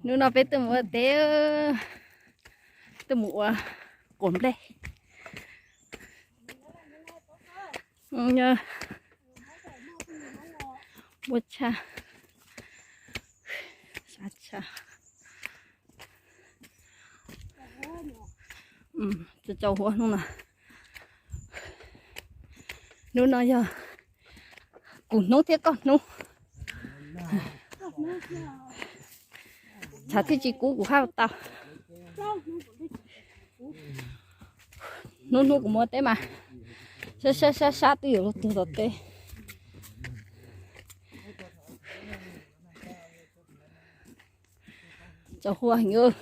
Hnub no peb tuaj mus ua teb, tuaj mus ua quav nplej. Muaj tshaj, sab tshaj. Tsaus huab hnub no. Hnub no yog kuv hnub thiab koj hnub. Tshav thiaj tsis kub kuv haj tau. Hnub hnub kuv mus teb mas sab sab sab sab twb yuav luag tuag tom teb. Tsaus huab heev.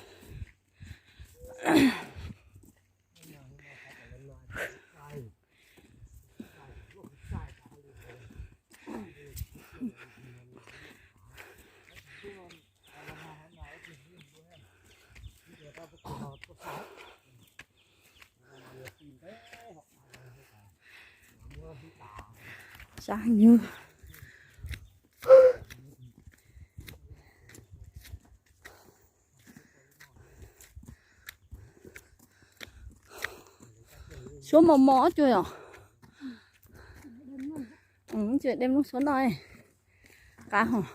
Sab heev. Suab mos mos cuag yom. Tsis de mloog suab no, qab hos.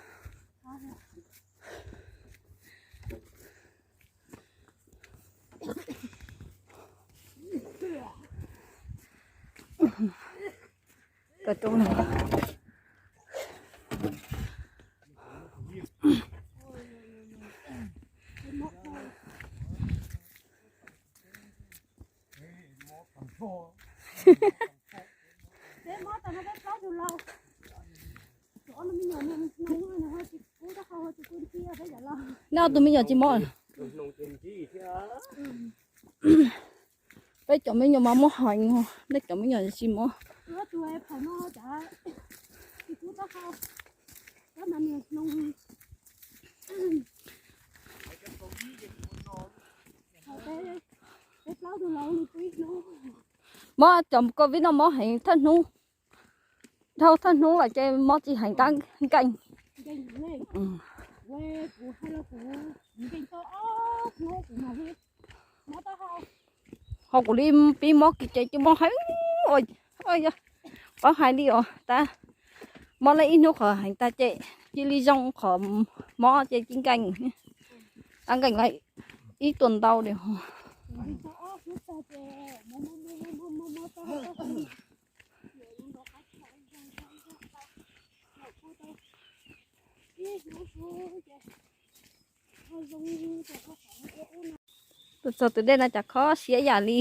Nej ob tug me nyuam tsis mob? Peb cov me nyuam mas mob heev, nej cov me nyuam tsis mob. Mob cov covid no mob heev thawj hnub, dhau thawj hnub lawm ces mob tsis heev tab nkeeg. Ho kuv li pib mob kiv ces cia mob heev. Paub hais li os, tab mob li ib hnub qhov heev tag ces cia li zoo qhov mob ces cia nkeeg, tab nkeeg lawm ib tuas ntau li. Tuaj txog tus dej no cas kho siab yam li,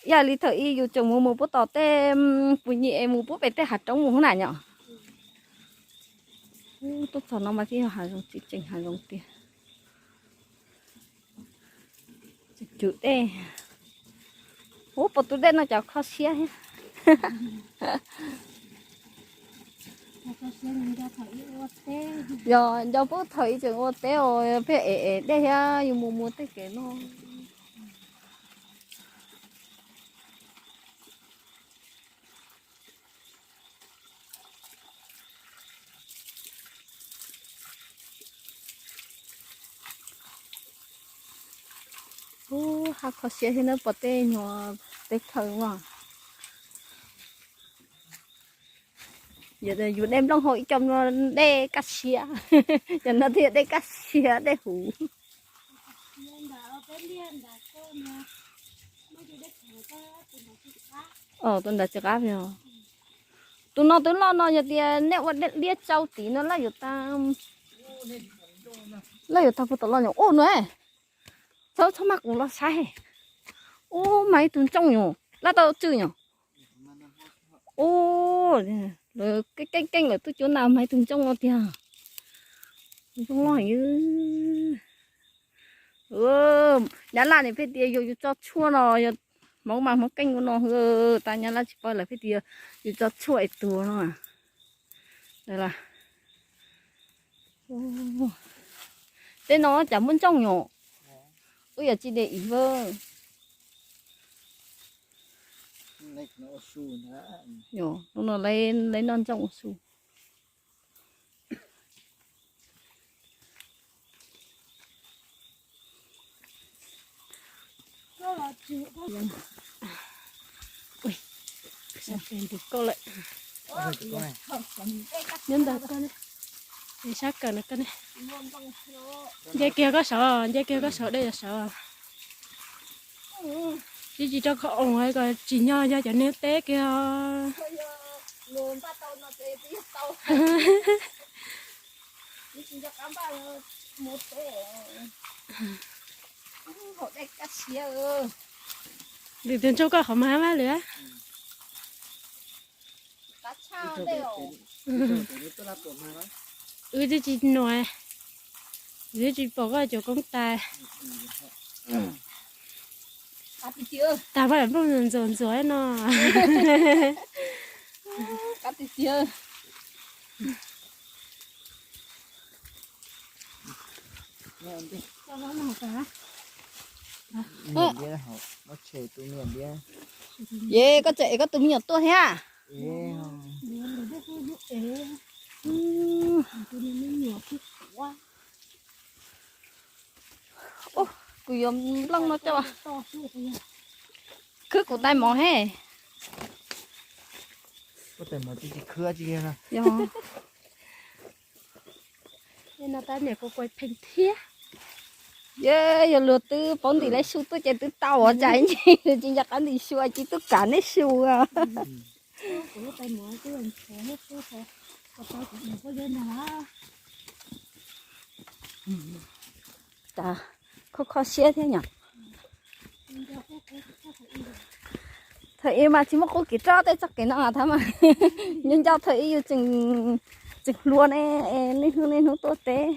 yam li thaum ub yus tseem mus mus pub tom tej pus nyim es mus pub pem tej hav roob mus na yom. Tuaj txog no mas thiaj yog hav zoov tseem hav zoov tiag. Tswm dej, ub, puas tus dej no cas kho siab thiab. Yog nco pub thaum ub tseem ua teb os, pheej ev ev dej thiab yus mus mus tej kev no. Ub, haj kho siab thiab na, pom tej nyuag teb chaws no. Yus dej nplooj hauv ib co no dej kaj siab, cov no thiaj dej kaj siab dej huv. Tus ntawd tsis qab. Tus no twb loj no yog tias nej ua liab tsau tid no laj yuav tag, laj yuav tag puag tom los nyom ub no. Txhob, txhob maj kuv los saib. Ub, mas ib tug ntsooj nyom laj tau tswj nyom. Ub, lawv keej keej lawv tuaj cuab nas mas ib tug ntsooj no tiag. Ntsooj loj heev. Nyab laj nim pheej tias yog yus tso tshuaj no, yog Hmoob mas Hmoob keej ua no, tas Nyab laj tsis paub lawv pheej tias yus tso tshuaj es tuag no. Tej no cas muaj ntsooj nyom. Ub, yog tsis de ib vab. Lub no lawv noj ntsooj ua su. Ui, sab kawg nrug koj lawm. Nyob ntawm koj ne, sab kawg na koj ne. Nce kiag koj saud, nce kiag koj saud dej yog saud. Tsis tsis rau koj oos kom tsim nyog yog cov neeg teb kiag. Lwm tus ntsuj koj qhov mas hab lwm. Wb twb tsis nua, wb tsis pom koj cov koob tais. Tag paj nplooj ntxuav ntxuav no. Ye, koj tseem ev koj tus me nyuam tuaj thiab? Kuv yuav nplooj no coj khwb kuv tais mov he. Yog, yog luag twb paub ntim lawv su tuaj ces twb tau ua cas ntsis tsis nco qab ntim su ces twb kam neb su. Kho kho siab thiab nyom. Thaum ub mas tsis muaj qub kev roj tej txoj kev no thab mas nco nco thaum ub yus tseem hluas ne, niaj hnub niaj hnub tuaj teb.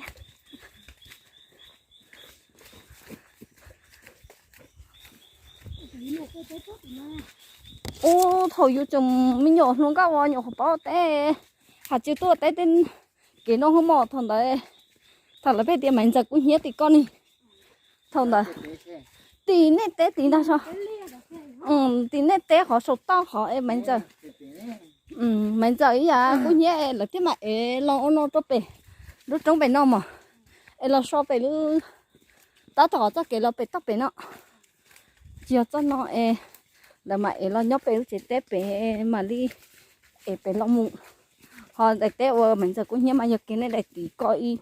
Ub, thaum yus tseem me nyuam hluas nkauj ua nyuam qhuav paub teb, has tsis tuaj teb tej kev no hwb mog thaum ntawd. Thaum lawv pheej tias Maiv Ntxawm kub hnyiab tim koj ne. Thaum ntawd tim nej teb tim ntag so, tim nej teb qhov saum toj qhov es Maiv Ntxawm, Maiv Ntxawm ib yam kub hnyiab es lawv thiaj mam ev los ua no rau pem lub roob pem no mog, es los so pem lub, tab tom qhov txoj kev los pem toj pem no. Tsis yog txoj no es lawv mam ev los nyob pem lub tsev teb pem mam li ev pem los mus. Ho daim teb uas Maiv Ntxawm kub hnyiab mas yog kev nej daim tim ko ib,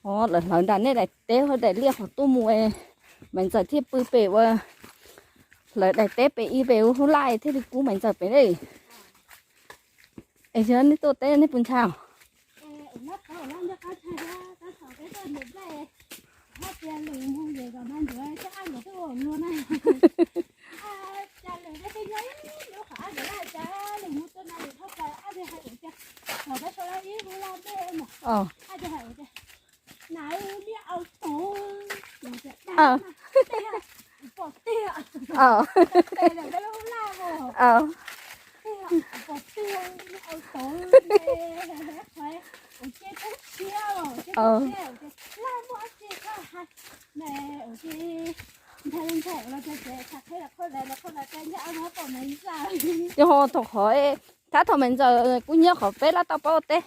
ho lawv hlawv nram nej daim teb daim liaj qhov tuaj mus es Maiv Ntxawm thiaj pw pem ua, hlawv daim teb pem ib pem ua hub laj thiaj li kub Maiv Ntxawm pem ne. Es yog nej tuaj teb nej puas ntshai? Ces ho thaum qhov, thab thaum Maiv Ntxawm kuj nyob qhov peb lab tau paub teb.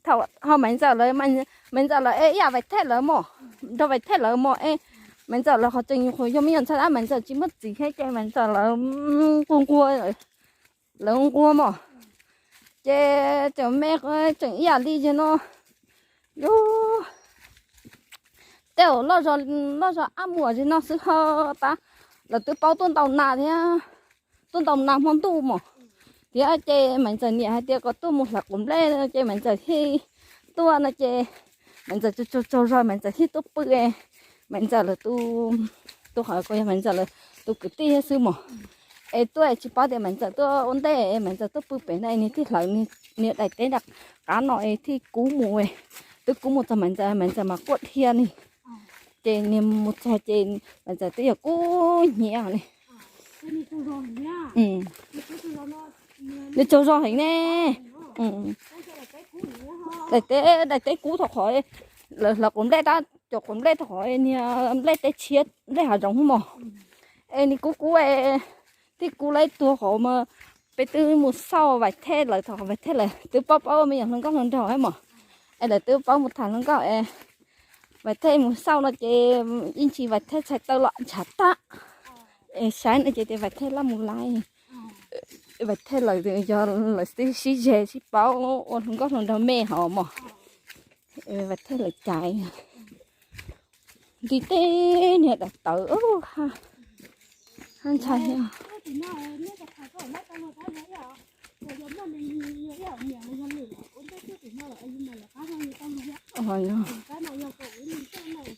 Thaum ho Maiv Ntxawm lawv, Maiv Ntxawm lawv es ib yam Vais Thej lawv mog, nrog Vais Thej lawv mog es Maiv Ntxawm lawv qhov tseem nyuam qhuav yog me nyuam ntxhais dab Maiv Ntxawm tsis muaj txiv thiab ces Maiv Ntxawm lawv nquag nquag, lawv nquag mog. Ces tseem me tseem ib yam li zig no, yus tej zaum loj zog ab muam zig no xwb ho tab lawv twb paub tuaj ntaus nas thiab, tuaj ntaus nas hmo ntuj mog. Thiab ces Maiv Ntxawm niam hais tias kom tuaj mus hlawv quav nplej ces Maiv Ntxawm thiaj tuaj no ces Maiv Ntxawm tsaug tsaug zog Maiv Ntxawm thiaj tuaj pw. Maiv Ntxawm lawv tus, tus qhov ko yog Maiv Ntxawm lawv tus kwv tij xwb mog. Es tuaj tsis paub tias Maiv Ntxawm tuaj ua ntej es Maiv Ntxawm tuaj pw pem no es niag thiaj hlawv niag daim teb nram qab no es thiaj kub mus. Twb kub mus txog Maiv Ntxawm, Maiv Ntxawm mas quaj dhia ni. Ces niag mus txog ces Maiv Ntxawm twb yog kub hnyiab li. Nws tsaug zog heev ne. Daim teb, daim teb kub thaum qhov lawv hlawv quav nplej tab, cov quav nplej thaum qhov niag nplej teb tshiab nplej hav zoov mog. Es nws kub kub thiaj kub lawv tuag qhov mas peb twb mus xauj Vais Thej lawv thaum qhov Vais Thej lawv twb paub paub me nyuam hluas nkauj hluas nraug mog. Es lawv twb paub mus tham hluas nkauj es Vais Thej mus xauj no ces ib ntsis Vais Thej txhais taw los ntshav tag. Saib no ces tias Vais Thej laj mus laiv, Vais Thej lawv yog lawv sib ze sib paub ua hluas nkauj hluas nraug me hov mos. Vais Thej lawv caiv nti tej niag daim tawv hab ntshai.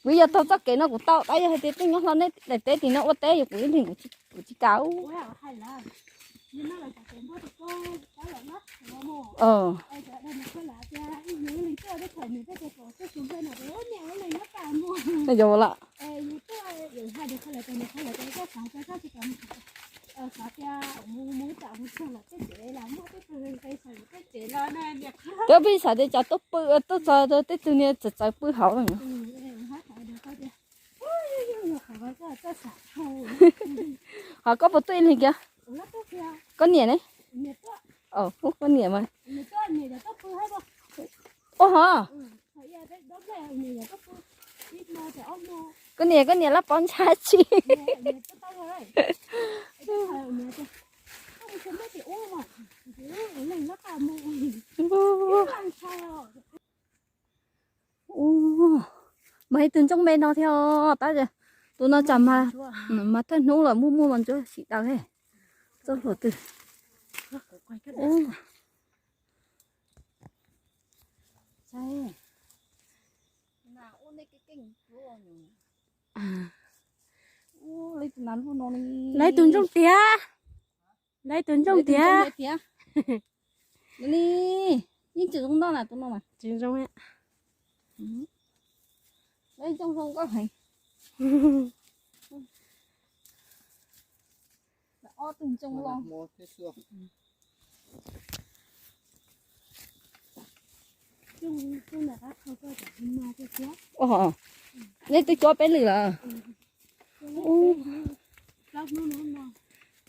Kuv yog taug txoj kev no kuv tau, tab yog hais tias tej nyob hlo nej daim teb tim no ua teb, yog kuv ib leeg kuv tsis kam. Yog lawm. Twb pheej xav tias cas tuaj pw, tuaj txog tej tug niag txawv txawv pw hauv. Ho koj puas tuaj ib leeg kiag? Koj niam ne? Koj niam mas. Ua ho. Koj niam, koj niam laj pov ntshai tsi. Ua, mas ib tug ntsooj me no thiab os, tab sis tus no tsam mas thawj hnub lawm muaj muaj mas ntsuab sim daws txoj hlua twg. Lawv tus ntsooj tiag. Lawv tus ntsooj tiag. Yeej tsis zoo noj na tus no mas. Tsis zoo. Lawv ntsooj zoo nkauj heev. Ob tug ntsooj loj. Nej twb cuab peb lwm lawm.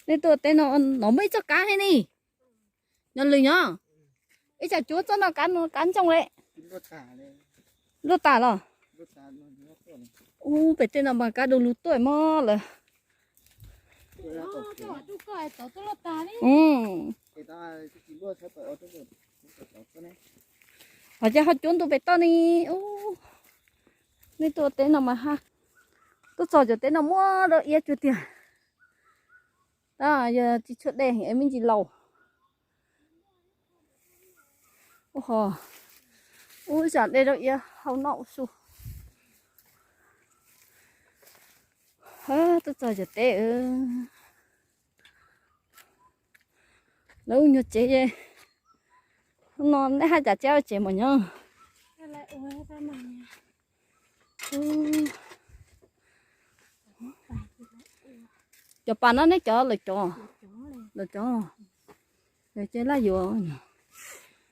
Nej tuaj teb no, no muaj ib txoj kab thiab ne. Nyob lwm nyob, ib tsam cuab txoj no kab, kab ntsooj li. Luaj tas los? Ub, pem tej no mas kab du lug tuaj mog lawm. Ho ces ho cuab ntu pem toj ne. Nej tuaj teb no mas ha, tuaj txog cov teb no muaj dab iab cuag tiag. Tab yog tsis tshua dej es me ntsis laus. Ub ho, ub, zam dej dab iab hau noj ua su. Tuaj txog cov teb, lawv ua nyuag tsev. Hnub no nej haj cas tsev ua tsev mas nyob. Cov pas no nej cov lawv cov, lawv cov, lawv cov laj yuav.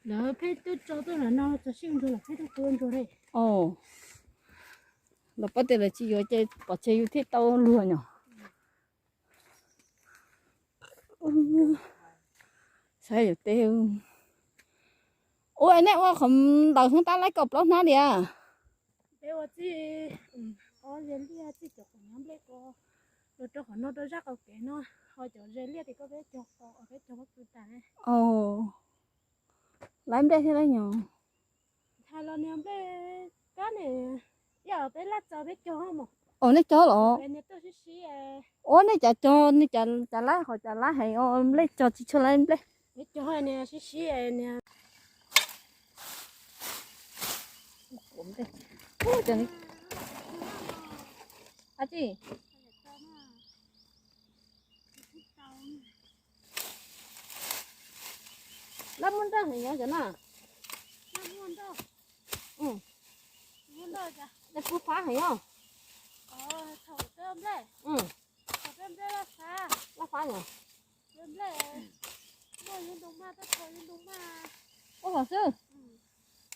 Lawv pheej tuaj tso tuaj no txog sij ntsuag lawm pheej tuaj tua ntsuag li. Lawv paub tias lawv tsis yuav ces pov tseg yus thiaj tau luag nyom. Saib yus teb. Ua nej ua qhov ntawd hoob tab laib kaum plaub hnab diam? Peb ua txij, ob ze liaj txij cov qhov nyob nplej ko, los rau qhov no rau zaj qaum kev no, ho cov ze liaj tim ko peb cog qos peb cog pob kws tas. Laib nplej thiab laib nyob. Hais los niag nplej kab ne, yog peb laj txaws peb cog mos. Ua nej cog los? Ua nej cas cog, nej cas laib qhov cas laib heev, nplej cog tsis tshua laib nplej. Peb cog niag sib sib niag. Laj muaj nroj heev nyob cov na. Laj pub fab heev os. Laj fab yom. Ua hov xwb.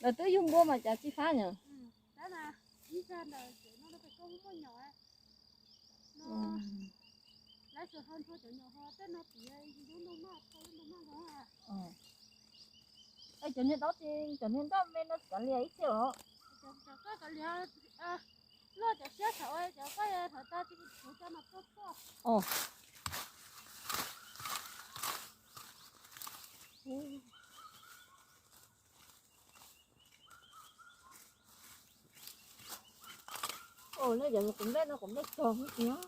Lawv twb yug npua mas cas tsis fab yom. Cov niag dob, cov niag nroj me no kav liam ib txhia los? Loj cov siab saum Ua no yog kuv nplej no kuv nplej txog tiag.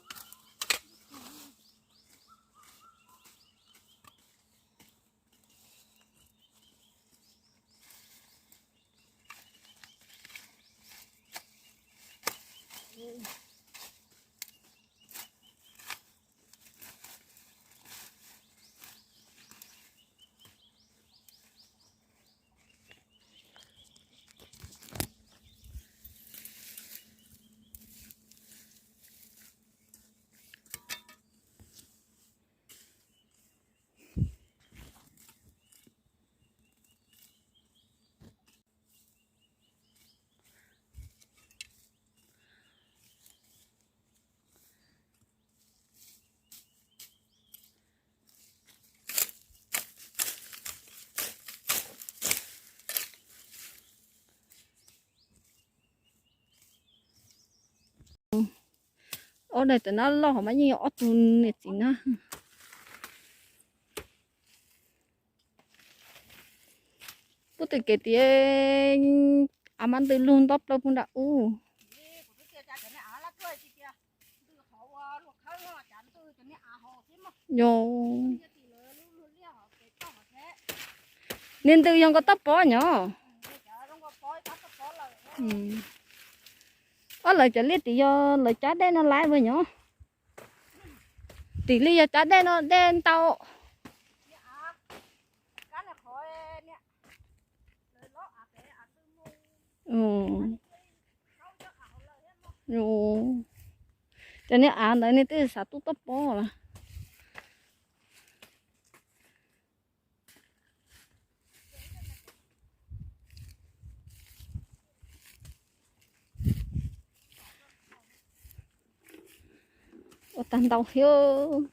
Ob daim tawv nab loj hov mas yeej yog ob tug niam txiv na. Puag tim kev tias av mas ntws lug nto plaws puag nram ub. Yog, niag ntws yog nkawd toj pob nyom. Ob lawv cov liaj tim yog lawv cab dej no laiv puas nyom? Tim li yog cab dej no dej ntau. Cov niag av ntawd niag twb xav tuaj toj pob lawm. Ua tag ntau thiab.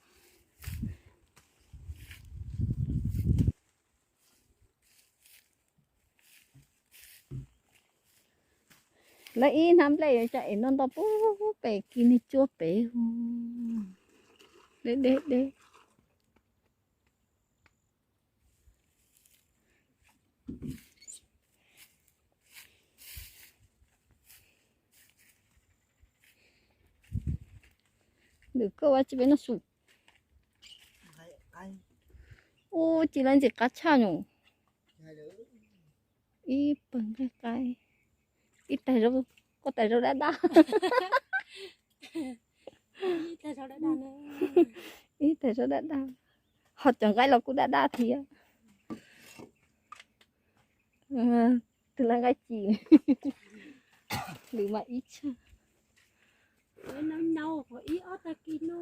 Lawv ib hnab nplej yuav cov es no nto puag pem kis niag cuab pem. Deb deb deb. Lwm koj ua tsis peb noj su. Ua ci lawv ntxim qab tshaj nyom. Ib pawg nqaij qaib, ib tais zaub, koj tais zaub dab dab. Ib tais zaub dab dab, ho cov nqaij los kuj dab dab thiab. Tus laj nqaij ci, lwm mas ib tshaj. Ib ob tag kis no.